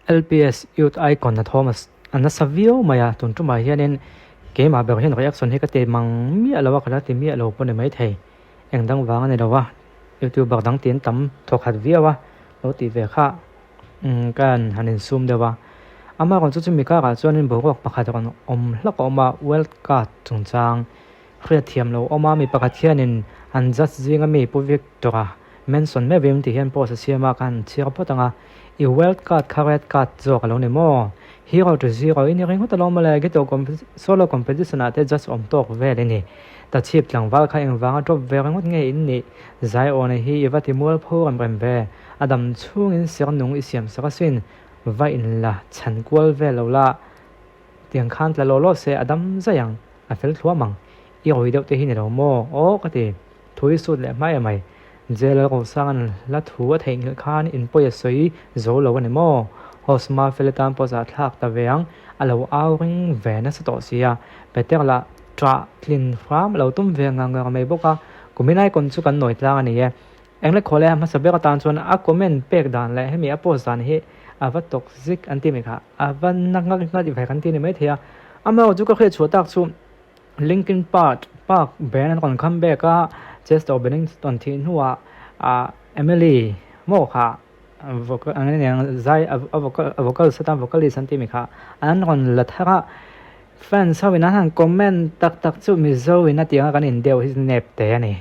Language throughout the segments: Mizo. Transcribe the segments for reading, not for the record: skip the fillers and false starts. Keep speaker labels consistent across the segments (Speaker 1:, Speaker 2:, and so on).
Speaker 1: LPS Youth Icon a thawm a nasa viau mai a, tun tumah hianin keimah ber hian reaction hi ka ti mang miah lo a, ka la ti miah lo pawh ni maithei, eng dang vang a ni lo a, youtuber dang tiin tam thawkhat viau a lo tih ve kha ka han insum deuh a, amaherawhchu chu mi karah chuanin boruak pakhat rawn awm hlak a awm a, world card chungchang hriatthiam lo awm a, mi pakhat hianin an judge zinga mi Pu Victor-a mention meuh em tih hian post a siam a, ka han chhiar phawt ang a, i wild card kha red card zawk a lo ni maw? Hero to zero i ni ringawt alawm mawle, guitar solo competition ah te judge awm tawk vel i ni. Ta chhip tlangval kha engvanga drop ve ringawt nge in nih? Zai awna hi i va ti mual pho rem rem ve, a dam chhungin ser nung i siam sak asin, va in la chhan kual vel lo la, tiang khan tla law law se a dam zai ang, a fel thluam ang, i rawi deuh te hi ni lo maw? Aw ka ti. Thu i sut leh hmai emai. Jail a Rosang-a'n hla thu a theihnghilh khan in pawi a sawi zo lo a ni maw? Host Mafeli tan pawh zahthlak ta ve ang, a lo au ring ve nasa tawh si a. Peter lah ṭah tlin hram a lo tum ve ngang ngang mai bawk a, kumin icon chu kan nawi tlang a ni e. Engle khawle a hmasa ber atan chuan a comment pek dan leh hemi a post dan hi a va toxic an ti mai kha, a va na ngak ngak ve kan ti a ni maithei a. Amaherawhchu chu ka hriatchhuah tak chu. Linkin Park Park band an rawn come back a, Chester Bennington thih hnuah ah Emily maw kha vocal ang eng zai a vocal a vocals atan vocalist an tih mi kha an rawn la thar a, fans ho in an han comment tak tak chu Mizo in a tih anga kan in deuh hi nep te a ni.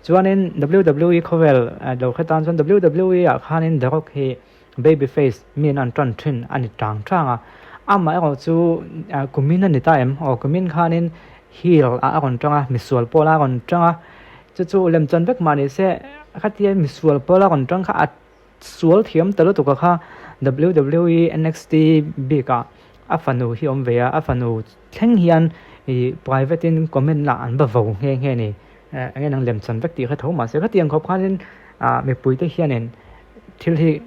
Speaker 1: Chuanin WWE khawvel lo hre tan chuan WWE ah khanin The Rock hi Baby face mi an tan thin a ni tang tang a, amah erawh chu kumin a ni ta em? Aw kumin khanin heel ah a rawn tang a, misual pawl a rawn tang a, chu chu lem chuan vek mah ni se khatia misual pawl a rawn tang kha a sual thiam ta lutuk a kha WWE NXT bik ah a fanu hi a awm ve a, a fanu thleng hian ih private in comment lah an va vo nghe nghe a ni, eng nge nang lem chan vek tih hre tho mahse khatiang khawp khanin ah mipui te hianin. Thil hi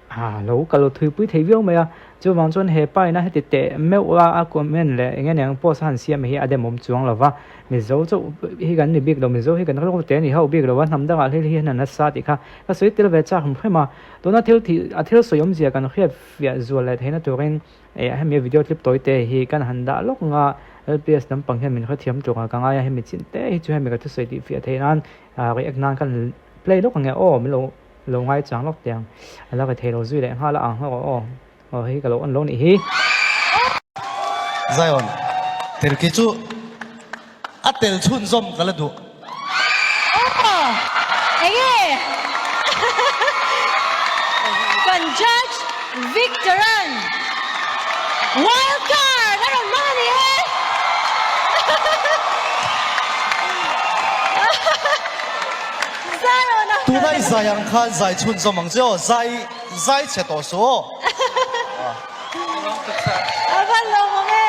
Speaker 1: a lo kal thuipui thei viau mai a, chuvang chuan he pa ina heti teh meuh a a comment leh eng eng post a han siam hi a demawm chuang lo va, Mizo chauh hi kan ni bik lo, Mizo hi kan rilru te a ni hauh bik lo a, hnam dangah thil hi an nasa tih kha ka sawi tel ve chak hrim hrim a, tuna thil thih a thil sawi awmzia kan hriat fiah zual leh theihna turin hemi video clip tawi te hi kan han dah lawk ang a, LPS lampang hian min hrethiam tur ah ka ngai a, hemi chin te hi chu hemi ka thusawi tih fiah theih nan react nan kan play lawk ang e aw min lo. Lo ngai chang lawk teh ang. A la ka thei lo zui leh nghal a ang hlauh aw. Aw hei ka lo on lo nih hi.
Speaker 2: Zion, tel khi chu a tel chhunzawm ka la duh.
Speaker 3: Aw enge kan judge Victor-a'n wild card a rawn hmang a ni e.
Speaker 2: Tuna i zai ang khan zai chhunzawm ang che aw, zai zai chhe tawh suh aw.
Speaker 3: A van lo mawm e.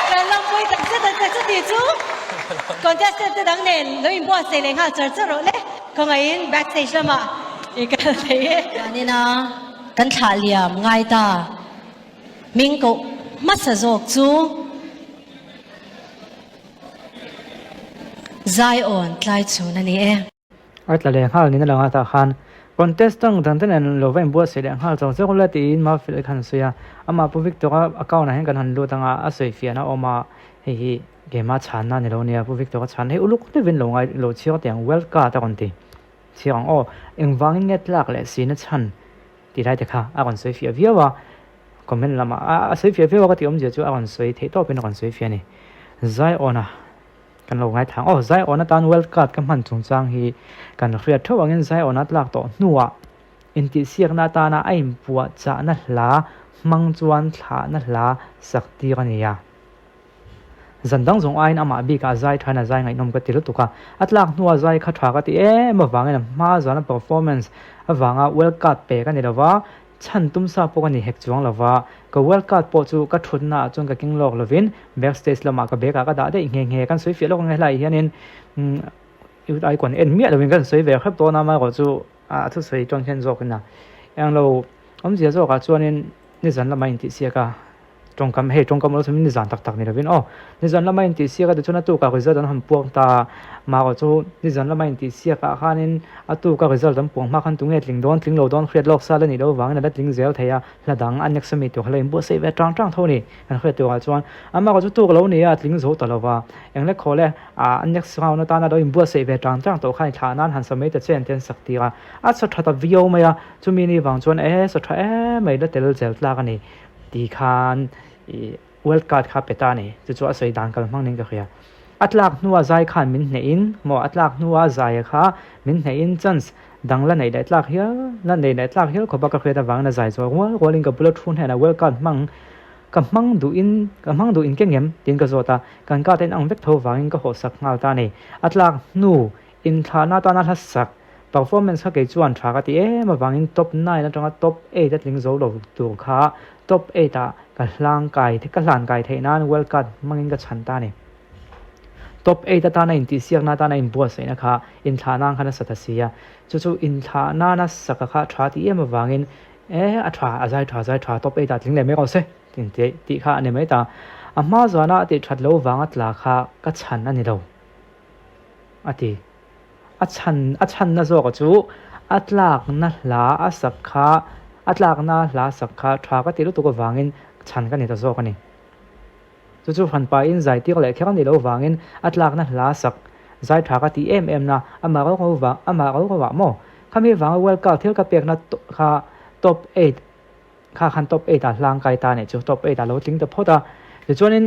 Speaker 3: Kan lampui tak zet a che chuti chu contestant te dang nen lo inbuatsaih leh nghal char char rawh le. Khawngaihin backstage lamah i kal thei e.
Speaker 4: Chuanina kan thlah liam ngai ta. Hming koh hmasa zawk chu. Zion tlai chhun a ni e.
Speaker 1: A tla leh nghal niin a lang a tah khan contestant dang te nen lo va inbuatsaih leh nghal chawk chawk la tiin Mafel khan a sawi a, amah Pu Victor a account ah hian kan han lut anga a sawi fiahna a awm a, hei hi keimah chhanna a ni lo nia Pu Victor a chhan hei uluk deuhin lo ngai lo chhiar teh ang world card a rawn ti chhiar ang aw engvangin nge tlak leh sina chhan tih lai te kha a rawn sawi fiah viau a. Comment lamah a a sawi fiah viau a ka tih awmzia chu a rawn sawi theih tawpin a rawn sawi fiah a ni. Zion-a kan lo ngaithla ang. Aw Zion atan World Cup ka hman chungchang hi kan hriat theuh angin Zion a tlak tawh hnuah intihsiakna atana a inpuahchahna hla hmang chuan thlahna hla sak tir a ni a. Zan dang zawng aiin amah bikah zai thain a zai ngaihnawm ka ti lutuk a, a tlak hnua zai kha tha ka ti em avangin a hma zana performance avanga World Cup pe ka ni lova, Chhan tum sa pawh ka ni hek chuang lo va, ka world card pawh chu ka thutna ah chuan ka keng lawk lovin backstage lamah ka bag ah ka dah daih nghe nghe. Kan sawi fiah lawk ang e helaiah hianin youth icon en miah lovin kan sawi ve hrep dawn a, amaherawh chu a thusawi chuan hian zawkin a englo awmzia zawkah chuanin nizan lamah intihsiak a. Tawngkam, hei tawngkam awlsam in nizan tak tak ni lovin aw. Nizan lama intihsiak a tichuan a tukah result an han puang ta. Mah chu nizan lama intihsiak ah khanin a tuka result an puang hma khan tunge tling dawn tling lo dawn hriat lawk sal a nih loh avangin a la tling zel thei a, hla dang a next ami tur kha la inbuatsaih ve tang tang tho a ni. Kan hriat turah chuan amah chu tuk lo ni a, a tling zo ta lova. Eng le khaw le ah a next round atana lo inbuatsaih ve tang tang tawh kha inthlah nan han sa mai ta che an ti an sak tir a. A sa tha ta viau mai a, chumi ni vang chuan e sa tha em mai la tel zel tlak a ni. Ti khan i world card kha pe ta a ni. Chu chu a sawi dan kal hmang niin ka hria. A tlak hnua zai khan min hneh in maw a tlak hnua zaia kha min hneh in chance dang la neih leh tlak hial la neih leh tlak hial khawpa ka hriat avangin a zai zual rual rual in ka bula thu hnenah world card hmang ka hmang duh in ka hmang duh in ke ngem tiin ka zawt a. Kan card a inang vek tho vangin ka hawhsak nghal ta a ni. A tlak hnu inthlahna atana hla sak Performance kha kei chuan tha ka ti em avangin top nine atanga top eight a tling zo lo tur kha top eight ah ka hlang kai ka hlan kai theih nan world cup hmangin ka chhan ta a ni. Top eight atana intihsiakna atana inbuatsaihna kha inthlah nan khan a sa ta si a, chu chu inthlah nana saka kha tha ti em avangin e a tha a zai tha zai tha top eight ah tling leh mai rawh se tih kha a ni mai ta. A hma zana a tih that lo vanga tla kha ka chhan a ni lo a ti. A chhan a chhanna zawka chu a tlakna hla a sak kha a tlakna hla sak kha tha ka ti lutuk avangin chhan ka ni ta zawk a ni. Chu chu hranpain zai tir leh kher a nih loh avangin a tlakna hla sak zai tha ka ti em em na amah ro ro vang amah ro ro ah maw khami vanga World Cup thil ka pekna kha top eight kha khan top eight ah hlang kai ta nih chu top eight ah lo tling ta phawt a tichuanin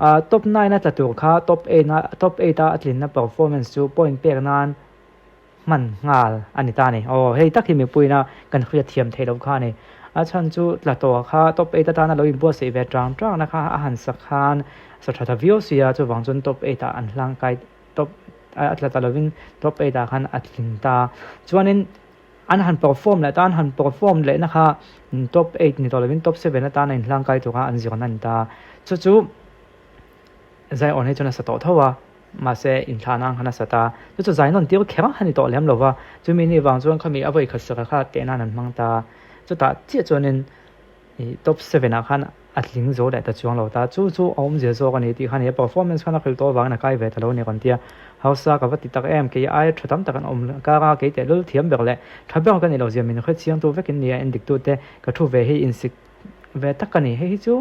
Speaker 1: ah top nine a tla tur kha top eight a top eight a a tlinna performance chu point pek nan hman nghal a ni ta a ni aw hei tak hi mipuiin a kan hriat thiam theih loh kha a ni a chhan chu tla tawh kha top eight atana lo inbuatsaih ve tang tang na kha a han sak khan sa tha ta viau sia chuvang chuan top eight ah an hlang kai top a tla ta lovin top eight ah khan a tling ta chuanin. An han perform leh ta, an han perform lehna kha top eight ni tawh lovin top seven atana inhlang kai tura an zirna a ni ta. Chu chu zai awn hi chuan a sa tawh tho a, mahse inthlahna ang khan a sa ta. Chu chu zai nawn tir kher a ni tawh lem lo va, chumi ni vang chuan khami a vawikhat saka kha tehna an hmang ta. Chutah chiah chuanin Ih top seven ah khan a tling zo leh ta chuang lo ta, chu chu a awmzia zawk a ni tih khan he performance khan a hril tawh avangin a kai ve ta lo a ni rawn ti a. Hausa ka va ti tak em, kei aia tha tam tak an awm kar a, kei tehlul thiam ber leh tha ber ka ni lo zia min hre chiang tu vekin nia en dik tu te ka thu ve hi insik ve tak ka ni, hei hi chu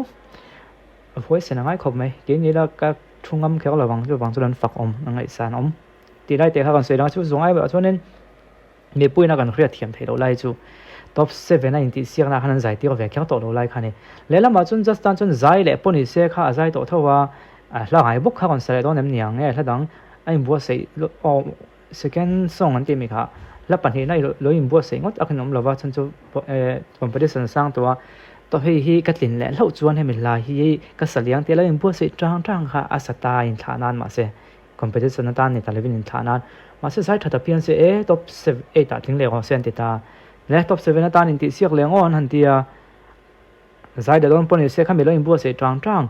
Speaker 1: a huaisen a ngai khawp mai, kei ni la ka thu ngam kher lo vang chuvang chuan an fak awm a ngaihsan awm tih lai teh kha kan sawi dang a chu zawng ai erawh chuanin. Mipuiin a kan hriat thiam theih loh lai chu top seven a intihsiakna ah khan an zai tir ve kher tawh lo lai kha a ni. Lehlamah chuan just tan chuan zai leh pawh ni se kha a zai tawh tho a, a hla ngai bawk kha rawn sa leh dawn em ni ang nge hla dang a inbuatsaih aw second song an tih mi kha hla pahnihna lo inbuatsaih ngawt a khan awm lova chhan chu competition sang tawh a tawh hei hi ka tlin leh hlauh chuan hemi hla hi ka sa liang tia lo inbuatsaih tang tang kha a sa ta inthlah nan mahse Competition atan ni ta lovin inthlah nan. Mahse zai tha ta pian se e, top eight ah tling leh rawh se an ti ta. Le top seven atan intihsiak leh ngaw an han ti a. Zai da dawn pawh ni se khami lo inbuatsaih tang tang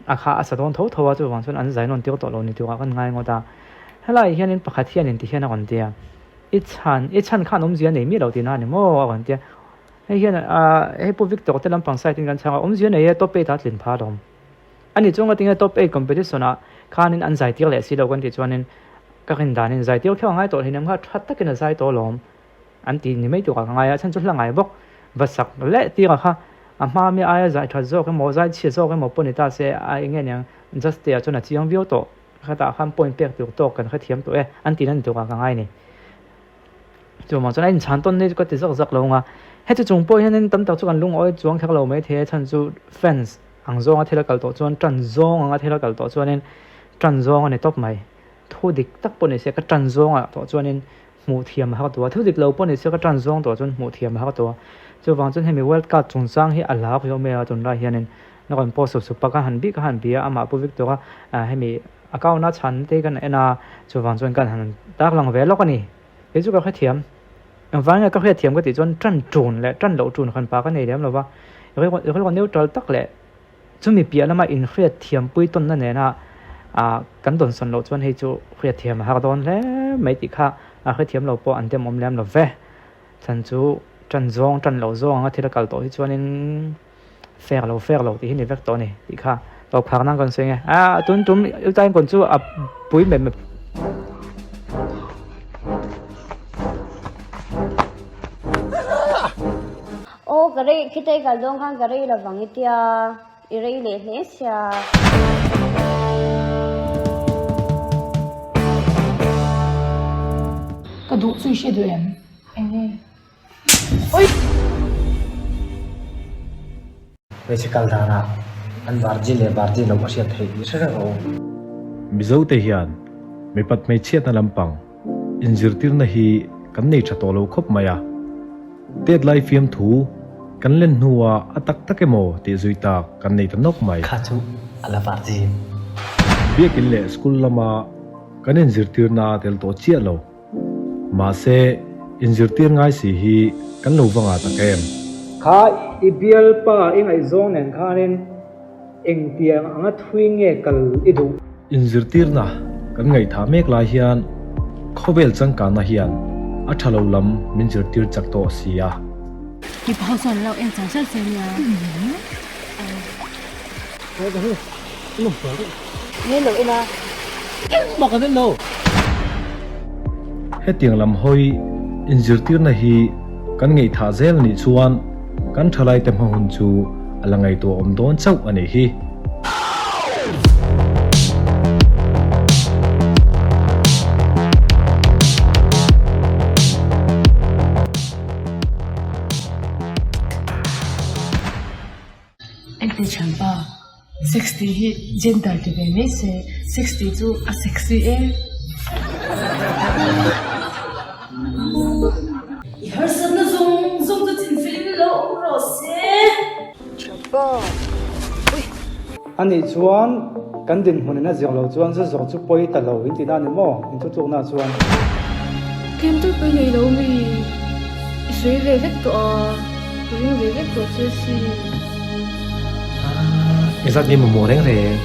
Speaker 1: a kha a sa dawn tho tho a, chuvang chuan an zai nawn tir tawh lo ni turah kan ngai ngawt a. Helai hianin pakhat hian inti hian a rawn ti a, I chhan, i chhan khan awmzia nei miah lo tihna a ni maw a rawn ti a. Hei hian ah hei Pu Victor te lampang side in kan chhang a, awmzia nei e top eight ah tlin phah alawm. A ni chuan ka tinge top eight competition ah khanin an zai tir leh si lo kan tih chuanin ka rin danin zai tir kheuh a ngai tawh hleinem kha tha takin a zai tawh alawm an ti ni mai turah ka ngai a chhan chu hla ngai bawk va sak leh tir a kha a hma mi aia zai that zawk emaw zai chhia zawk emaw pawh ni ta se a enge niang just te ah chuan a chiang viau tawh khatah khan point pek tur tawk kan hrethiam tawh e an ti na ni turah ka ngai ni. Chuvang chuan a inchhan tawn hi chu ka ti zak zak lo ang a, heti chung pawh hianin tam tak chu kan lungawi chuang kher lo mai thei a chhan chu fans ang zawnga thil a kal tawh chuan tan zawng anga thil a kal tawh chuanin tan zawng a ni tawp mai. Thu dik tak pawh ni se ka tan zawngah tawh chuanin hmuh thiam a har tawh a, thu dik lo pawh ni se ka tan zawng tawh chuan hmuh thiam a har tawh a. Chuvang chuan hemi world cup chungchang hi a lar riau mai a tunlai hianin a rawn post sup sup a, ka han bik a han bia amah Pu Victor a hemi account a chhan te kan en a, chuvang chuan kan han tarlang ve lawk a ni. Kei chu ka hrethiam. Engvangin nge ka hriatthiam ka tih chuan tan tun leh tan loh tun khan pa ka nei lem lo va, rilru neutral tak leh chumi piah lama inhriatthiam pui tawnna nena ah kan dawnsawn loh chuan hei chu hriatthiam a har dawn hle mai tih kha a hrethiam lo pawh an tem awm lem lo ve. Chhan chu tan zawng tan loh zawng anga thil a kal tawh hi chuanin. Fair lo fair lo tih hi ni vek tawh a ni tih kha tawp khar nan kan sawi nge. A tun tum Utain kawn chu a pui mep mep.
Speaker 5: Aw ka rei khitei kal dawn khan ka rei lovang i tia i rei leh hle sia.
Speaker 6: Ka duh chu i hre duh em? Enge? Oi!
Speaker 7: Hmeichhe kal danah an varji leh varji loh a hriat theih tih hre reng rawh u.
Speaker 8: Mizote hian mipat hmeichhiatna lampang inzirtirna hi kan nei tha tawh lo khawp mai a. Tet lai fiamthu kan len hnuah a tak tak emaw tih zui tak kan nei ta nawk mai.
Speaker 7: Kha chu a la varji.
Speaker 8: Biakin leh school lama kan inzirtirna a tel tawh chiah lo. Mahse, inzirtir ngai si hi kan lo va ngah tak em?
Speaker 1: Kha i bialpa i ngaihzawng nen khanin engtiang anga thui nge kal i duh?
Speaker 8: Inzirtirna kan ngaihthah mek lai hian khawvel changkanna hian a tha lo lam min zirtir chak tawh si a.
Speaker 6: Mipa ho chuan an lo en char char che nia.
Speaker 8: Hetiang lam hawi inzirtirna hi kan ngaihthah zel nih chuan kan thalaite hma hun chu a la ngaihtuah awm dawn chauh a nih hi.
Speaker 6: Engti thianpa, sex tih hi gender ti ve mai se, sex tih chu a sexy e. I harsatna zawng zawng chu chinfel in lo awm rawh se.
Speaker 9: Thianpa, ui.
Speaker 1: Anih chuan kan dinhmun in a zir lo chuan zu zawrh chu pawi ta lo in tihna a ni maw? In thutlukna chuan.
Speaker 9: Tlem tal pawhin nei lo mi i sawi ve vek tawh a, ka ring ve vek tawh che si.
Speaker 8: Engzat nge mamawh reng reng?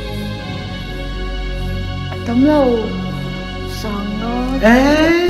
Speaker 9: A tam lo, sanga.
Speaker 8: Eee!